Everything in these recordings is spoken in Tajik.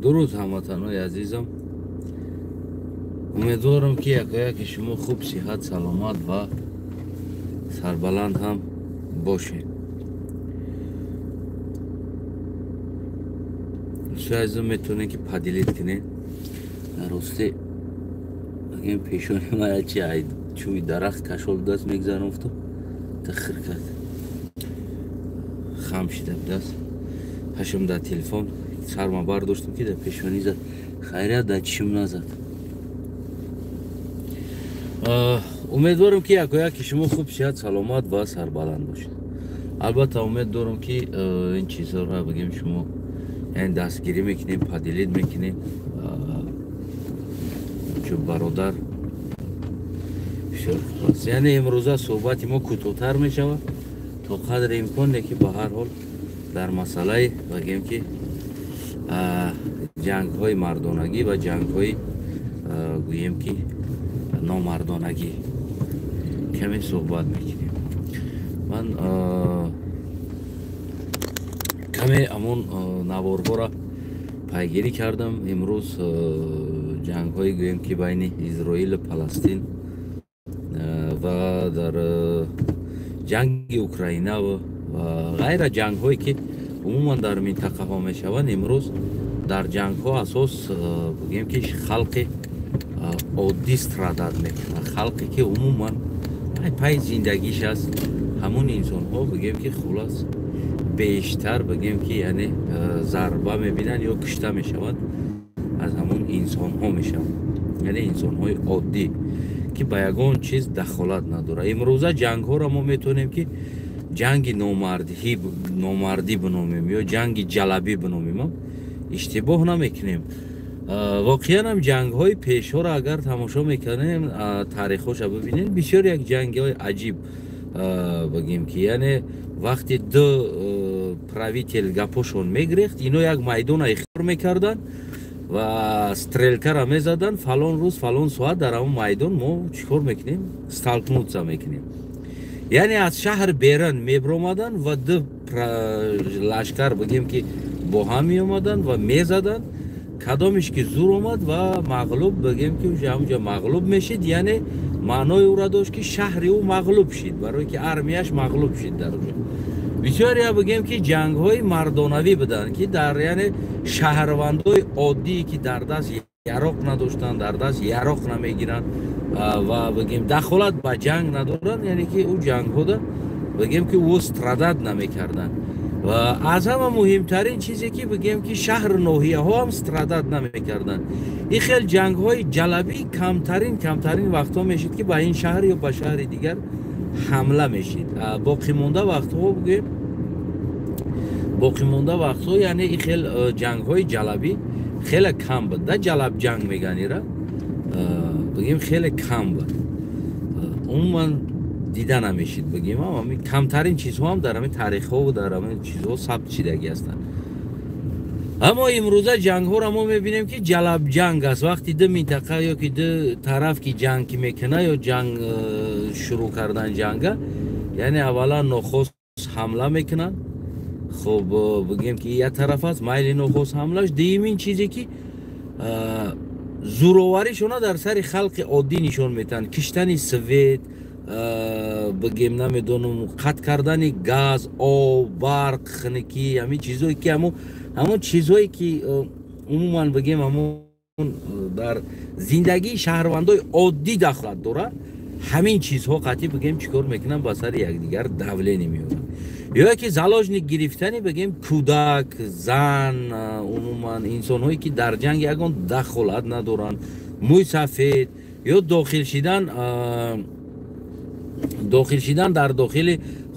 Дуруд ҳамватанои азизам. Умедворам, ки якояки шумо хуб, сиҳат, саломат ва сарбаланд ҳам бошед. Дӯстои азизам, метавонед, ки поделить кунед. Рости бигем, пешони ма чи чӯби дарахт кашол будааст, мегзарам, гуфтам, тихир кард, хам шида будааст. Ҳашам дар телефон сарма бардоштам, ки дар пешонӣ зад. Хайрият, дар чишм назад. Умедворам, ки якояки шумо хуб, сиҳат, саломат ва сарбаланд бошед. Албатта, умед дорам, ки ин чизҳоро, бигем, шумо яъне дастгирӣ мекунем, поделить мекунем, чун бародар бисёр хуб аст. Яъне имрӯза суҳбати мо кӯтоҳтар мешавад то қадри имконе, ки ба ҳар ҳол дар масъалаи, бигем, ки ҷангҳои мардонагӣ ва ҷангҳои, гӯем, ки номардонагӣ каме суҳбат мекунем. Ман каме ҳамон наворҳоро пайгирӣ кардам. Имрӯз ҷангҳои, гӯем, ки байни Изроилу Паластин ва дар ҷанги Украина ва ғайра, ҷангҳое ки умуман дар минтақаҳо мешаванд, имрӯз дар ҷангҳо асос, бигем, ки халқи оддӣ страдать мекунад. Халқе ки умуман пай зиндагиш аст, ҳамун инсонҳо, бигем, ки хулас бештар, бигем, ки яъне зарба мебинанд ё кушта мешаванд, аз ҳамун инсонҳо мешаванд, яъне инсонҳои оддӣ, ки ба ягон чиз дахолат надорад. Имрӯза ҷангҳоро мо метавонем, ки ҷанги номардӣ биномем ё ҷанги ҷалабӣ биномем, иштибоҳ намекунем. Воқеан ҳам ҷангҳои пешҳоро агар тамошо мекунем, таърихҳоша бибинем, бисёр як ҷангҳои аҷиб, бигем, ки яъне вақте ду правитель гапошон мегирехт, ино як майдона ихтиёр мекарданд ва стрелкара мезаданд: фалон рӯз, фалон соат дар ҳамон майдон мо чӣ кор мекунем, столкнуться мекунем. Яъне аз шаҳр берун мебиромаданд ва ду лашкар, бигем, ки бо ҳам меомаданд ва мезаданд. Кадомеш ки зур омад ва мағлуб, бигем, ки уже ҳамунҷа мағлуб мешид, яъне маънои ӯра дошт, ки шаҳри ӯ мағлуб шид, барое ки армияш мағлуб шид. Дар уҷа бисёря, бигем, ки ҷангҳои мардонавӣ буданд, ки дар яъне шаҳрвандои оддие, ки дар даст яроқ надоштанд, дар даст яроқ намегиранд ва, бигем, дахолат ба ҷанг надоранд, яъне ки ӯ ҷангҳода, бигем, ки ӯ страдать намекарданд. Ва аз ҳама муҳимтарин чизе ки, бигем, ки шаҳру ноҳияҳо ҳам страдать намекарданд. Ин хел ҷангҳои ҷалабӣ камтарин вақтҳо мешид, ки ба ин шаҳр ё ба шаҳри дигар ҳамла мешид. Боқимонда вақтҳо, бигӯем, боқимонда вақтҳо, яъне ин хел ҷангҳои ҷалабӣ хеле кам буд. Да ҷалаб ҷанг меган ира, бигем, хеле кам буд, умуман дида намешид. Бигем, камтарин чизҳо ҳам дар ҳамин таърихҳову дар ҳамин чизҳо сабт шидагӣ ҳастанд. Аммо имрӯза ҷангҳоро мо мебинем, ки ҷалабҷанг аст. Вақти ду минтақа ё ки ду тараф ки ҷанг ки мекунад ё ҷанг шурӯъ кардан ҷанга, яъне аввалан нохост ҳамла мекунанд. Хуб, бигем, ки як тараф аст майли нохост ҳамлаш. Дуюмин чизе ки зӯроваришона дар сари халқи оддӣ нишон метаҳанд: киштани свет, бигем, намедонам, қатъ кардани газ, об, барқ, хунукӣ, ҳамин чизое ки ҳамон чизҳое ки умуман, бигем, ҳамон дар зиндагии шаҳрвандои оддӣ дахолат дорад. Ҳамин чизҳо қатъӣ, бигем, чӣ кор мекунанд? Ба сари якдигар давление меоранд ё ки заложник гирифтани, бигем, кӯдак, зан, умуман инсонҳое ки дар ҷанг ягон дахолат надоранд, мӯй сафед, ё дохил шидан дар дохили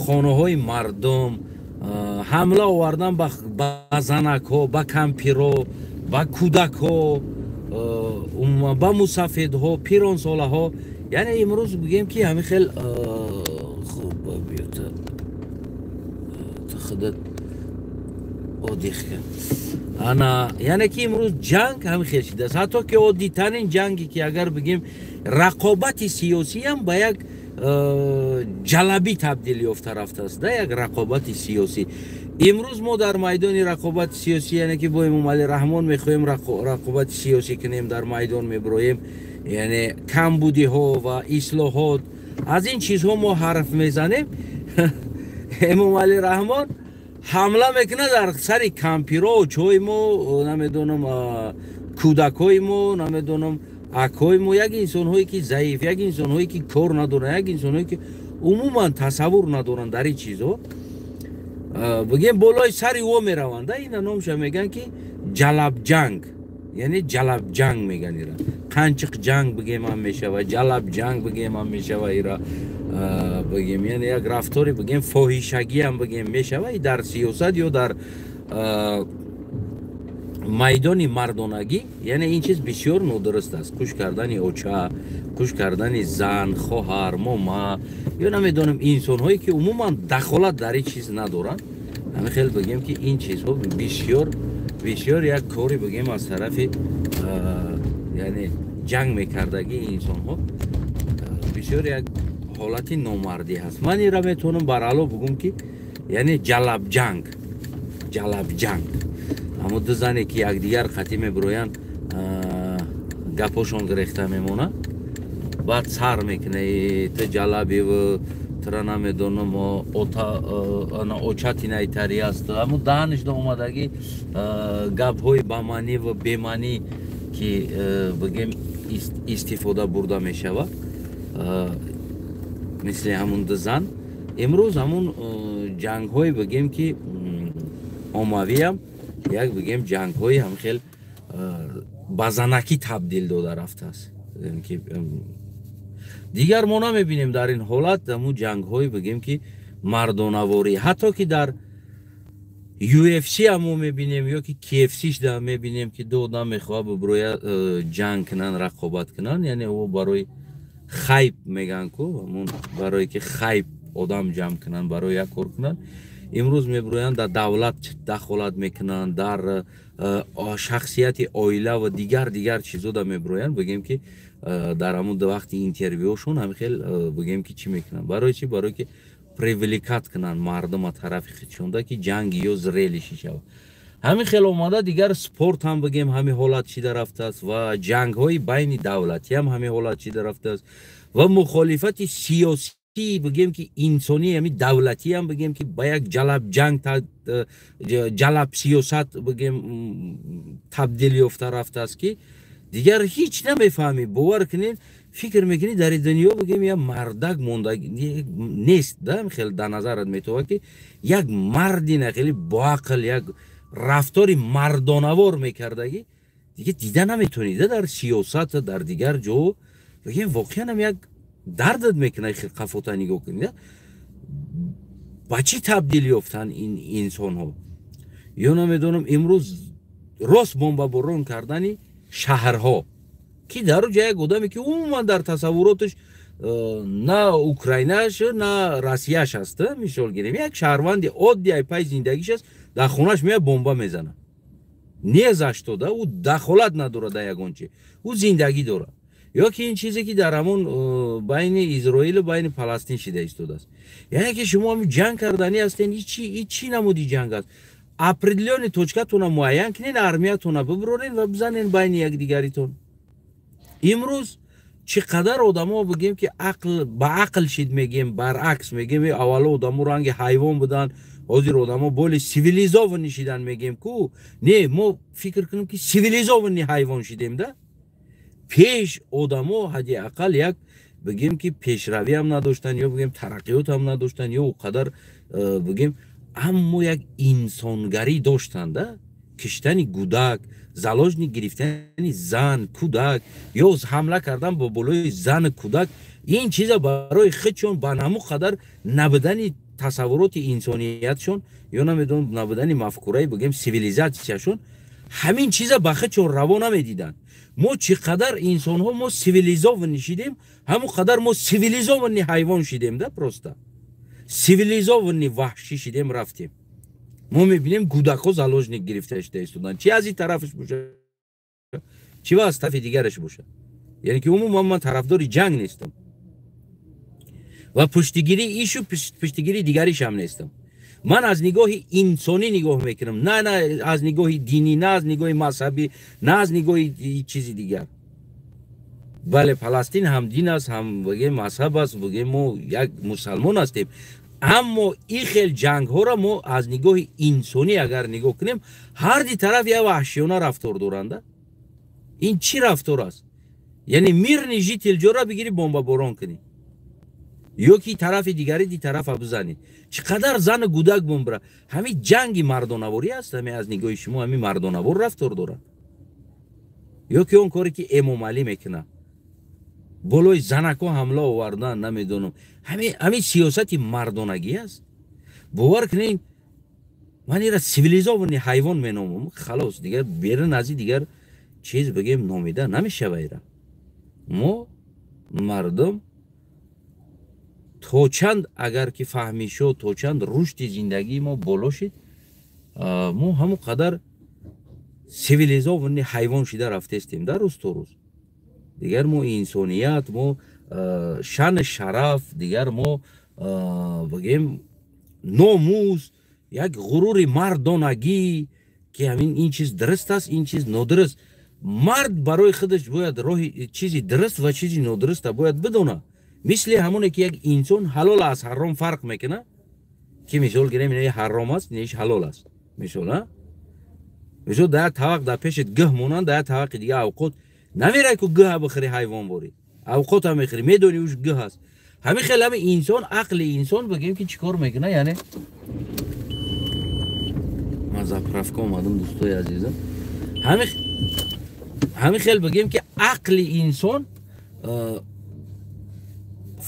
хонаҳои мардум, ҳамла овардан ба занакҳо, ба кампиро, ба кӯдакҳо, умуман ба мусафедҳо, пиронсолаҳо. Яъне имрӯз, бигем, ки ҳамин хел. Хуб, биёта худат одих ана. Яъне ки имрӯз ҷанг ҳамин хел шидааст. Ҳатто ки оддитарин ҷанге ки агар бигем, рақобати сиёсиам ба як ҷалабӣ табдил ёфта рафтааст да, як рақобати сиёсӣ. Имрӯз мо дар майдони рақобати сиёсӣ, яъне ки бо Эмомалӣ Раҳмон мехоҳем рақобати сиёсӣ кунем, дар майдон мебироем, яъне камбудиҳо ва ислоҳот, аз ин чизҳо мо ҳарф мезанем. Эмомалӣ Раҳмон ҳамла мекунад дар сари кампиро, чои мо, намедонам, кӯдакҳои мо, намедонам, акҳои мо, як инсонҳое ки заиф, як инсонҳое ки кор надоранд, як инсонҳое ки умуман тасаввур надоранд дар ин чизҳо, бигем, болои сари ӯ мераванд. Ина номша мегӯянд ки ҷалабҷанг, яъне ҷалабҷанг мегӯянд ира, қанчиқҷанг бигем ҳам мешава, ҷалабҷанг бигем ҳам мешава ира, бигем, яъне як рафтори, бигем, фоҳишагиам бигем мешава. Дар сиёсат ё дар майдони мардонагӣ, яъне ин чиз бисёр нодуруст аст. Куш кардани оча, куш кардани зан, хоҳар, мома ё намедонам, инсонҳое ки умуман дахолат дар ин чиз надоранд, ҳамин хел бигем ки ин чизҳо бисёр бисёр як кори, бигем, аз тарафи, яъне ҷанг мекардагии инсонҳо бисёр як ҳолати номардӣ ҳаст. Ман инра метавонам баръало бигӯм ки яъне ҷалабҷанг, ҷалабҷанг, аммо ду зане ки якдигар қатӣ мебироянд, гапошон гирехта мемонад, баъд сар мекуна: ту ҷалабиву тура намедонам, очати найтарӣ аст. Аммо даҳанишда омадагӣ гапҳои бамаънӣ ва бемаънӣ ки, бигем, истифода бурда мешавад, мисли ҳамун ду зан. Имрӯз ҳамун ҷангҳое, бигем, ки оммавиам як, бигем, ҷангҳои ҳамхел ба занакӣ табдил дода рафтааст. Ки дигар мо намебинем дар ин ҳолат ҳамун ҷангҳое, бигем, ки мардонаворӣ, ҳатто ки дар UFC ҳам мо мебинем ё ки KFC-шда мебинем, ки ду одам мехоҳад бибироя, ҷанг кунанд, рақобат кунанд, яъне ӯ барои хайп мегӯянд ку, ҳамун барое ки хайп одам ҷамъ кунанд, барои як кор кунанд, имрӯз мебироянд, дар давлат дахолат мекунанд, дар шахсияти оила ва дигар дигар чизода мебироянд, бигем ки дар ҳамун вақти интервюошон ҳамин хел, бигем ки, чӣ мекунанд? Барои чӣ? Барое ки привлекать кунанд мардума тарафи худшонда, ки ҷанги ё зрелище шавад. Ҳамин хел омада дигар спорт ҳам, бигем, ҳамин ҳолат шида рафтааст ва ҷангҳои байни давлатӣ ҳам ҳамин ҳолат шида рафтааст ва мухолифати сиёсӣ, бигем ки, инсонӣ, ҳамин давлатӣ ҳам, бигем ки, ба як ҷалаб ҷанг, ҷалаб сиёсат, бигем, табдил ёфта рафтааст, ки дигар ҳеҷ намефаҳмӣ. Бовар кунед, фикр мекунӣ, дар дунё, бигем, як мардак монда нест да, хеле дар назарат метовад, ки як марди на хеле боақл, як рафтори мардонавор мекардагӣ дига дида наметавонӣ дар сиёсат, дар дигар ҷо. Бигем, воқеан ҳам як дардат мекунад, хел қафота нигоҳ кунӣ, ба чӣ табдил ёфтанд ин инсонҳо. Ё намедонам, имрӯз рост бомбаборон кардани шаҳрҳо, ки дар ҷа як одаме ки умуман дар тасаввуроташ на Украинаш, на Россияш аст, мисол гирем, як шаҳрванди оддӣ, ай пай зиндагиш аст, дар хонаш меяд, бомба мезанад. Не за что да, ӯ дахолат надорад дар ягон чи, ӯ зиндагӣ дорад. Ё ки ин чизе ки дар ҳамон байни Изроилу байни Паластин шида истодааст, яъне ки шумо ҳами ҷанг карданӣ ҳастен, и чӣ намуди ҷанг аст? Определённый точкатона муайян кунед, армиятона бибирорен ва бизанен байни якдигаритон. Имрӯз чӣ қадар одамо, бигем ки, ақл ба ақл шид, мегем, баръакс мегем, аввало одамо ранги ҳайвон буданд, ҳозир одамо более цивилизованный шидан, мегем ку. Не, мо фикр кунем, ки цивилизованный ҳайвон шидем да. Пеш одамо ҳадди ақал як, бигем ки, пешравиам надоштанд ё, бигем, тараққиётам надоштанд ё ӯ қадар, бигем, аммо як инсонгарӣ доштанд да. Киштани гудак, заложник гирифтани зан, кӯдак ё ҳамла кардан бо болои зану кӯдак, ин чиза барои худшон ба ҳамун қадар набудани тасаввуроти инсониятшон ё намедонам, набудани мафкураи, бигем, цивилизатсияшон, ҳамин чиза ба худшон раво намедиданд. Мо чӣ қадар инсонҳо мо цивилизованный шидем, ҳамон қадар мо цивилизованный ҳайвон шидем да, просто цивилизованный ваҳшӣ шидем рафтем. Мо мебинем, кӯдакҳо заложник гирифта шуда истоданд, чи аз ин тарафаш бошад, чи аз тарафи дигараш бошад. Яъне ки умуман ман тарафдори ҷанг нестам. Ва пуштигирии ишу пуштигирии дигаришам нестам. Ман аз нигоҳи инсонӣ нигоҳ мекунам, на аз нигоҳи динӣ, на аз нигоҳи мазҳабӣ, на аз нигоҳи чизи дигар. Бале, Паластин ҳам дин аст, ҳам бигем мазҳаб аст, бигем мо як мусалмон ҳастем. Аммо ин хел ҷангҳоро мо аз нигоҳи инсонӣ агар нигоҳ кунем, ҳар ди тараф як ваҳшиёна рафтор доранда. Ин чӣ рафтор аст? Яъне мирный житель ҷора бигирӣ бомбаборон кунӣ, ё ки тарафи дигари ди тарафа бизанӣ. Чӣ қадар зану гудак бомбра. Ҳамин ҷанги мардонаворӣ аст, ҳамин аз нигоҳи шумо ҳамин мардонавор рафтор дорад. Ё ки он коре ки Эмомалӣ мекунад, болои занакҳо ҳамла овардан, намедонам, ҳамин сиёсати мардонагӣ аст. Бовар кунед, ман ира цивилизованный ҳайвон меномам. Халос, дигар берун аз ин дигар чиз бигем номида намешава. Ира мо мардум то чанд агар ки фаҳмишо, то чанд рушди зиндагии мо боло шид, мо ҳамон қадар цивилизованный ҳайвон шида рафтестем дар рӯз то рӯз. Дигар мо инсоният, мо шану шараф, дигар мо бигем номус, як ғурури мардонагӣ, ки ҳамин ин чиз дуруст аст, ин чиз нодуруст. Мард барои худаш бояд роҳи чизи дуруст ва чизи нодуруста бояд бидонад. Мисли ҳамоне ки як инсон ҳалол аз ҳаром фарқ мекунад, ки мисол гирем, ин ҳаром аст, ин ҳалол аст. Мисол, мисол дар як тавақ дар пешет гӯҳ монанд, дар як тавақи дига авқот намерай ку гӯҳа бихӯри, ҳайвон борӣ авқота мехӯри, медонӣ уш гӯҳ аст. Ҳамин хел ҳами инсон, ақли инсон бигем ки чӣ кор мекунад. Яъне ман заправка омадам, дӯстои азизам. Ҳамин хел бигем ки ақли инсон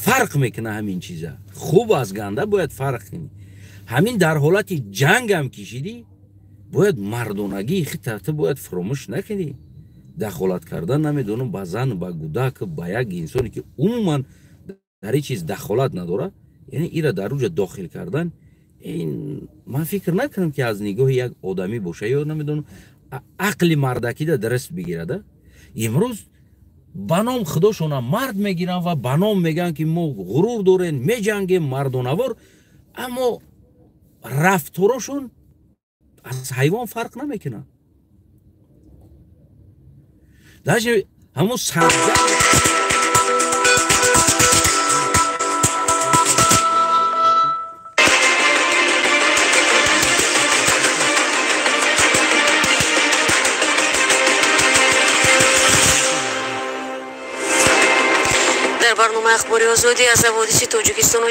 фарқ мекунад ҳамин чиза. Хуб аз ганда бояд фарқ кунӣ. Ҳамин дар ҳолати ҷангам кишидӣ, бояд мардонагии хитата бояд фуромӯш накунӣ. Дахолат кардан, намедонам, ба зан, ба гудак, ба як инсоне ки умуман дар ин чиз дахолат надорад, яъне ира дар уҷа дохил кардан, ин ман фикр накунам ки аз нигоҳи як одамӣ боша, ё намедонам ақли мардакида дуруст бигирада. Имрӯз ба ном худошона мард мегиранд ва ба ном мегӯянд ки мо ғурур дорем, меҷангем, мардонавор, аммо рафторошон аз ҳайвон фарқ намекунад. Даже ҳамон дар барномаи Ахбори Озодӣ аз ҳаводиси Тоҷикистону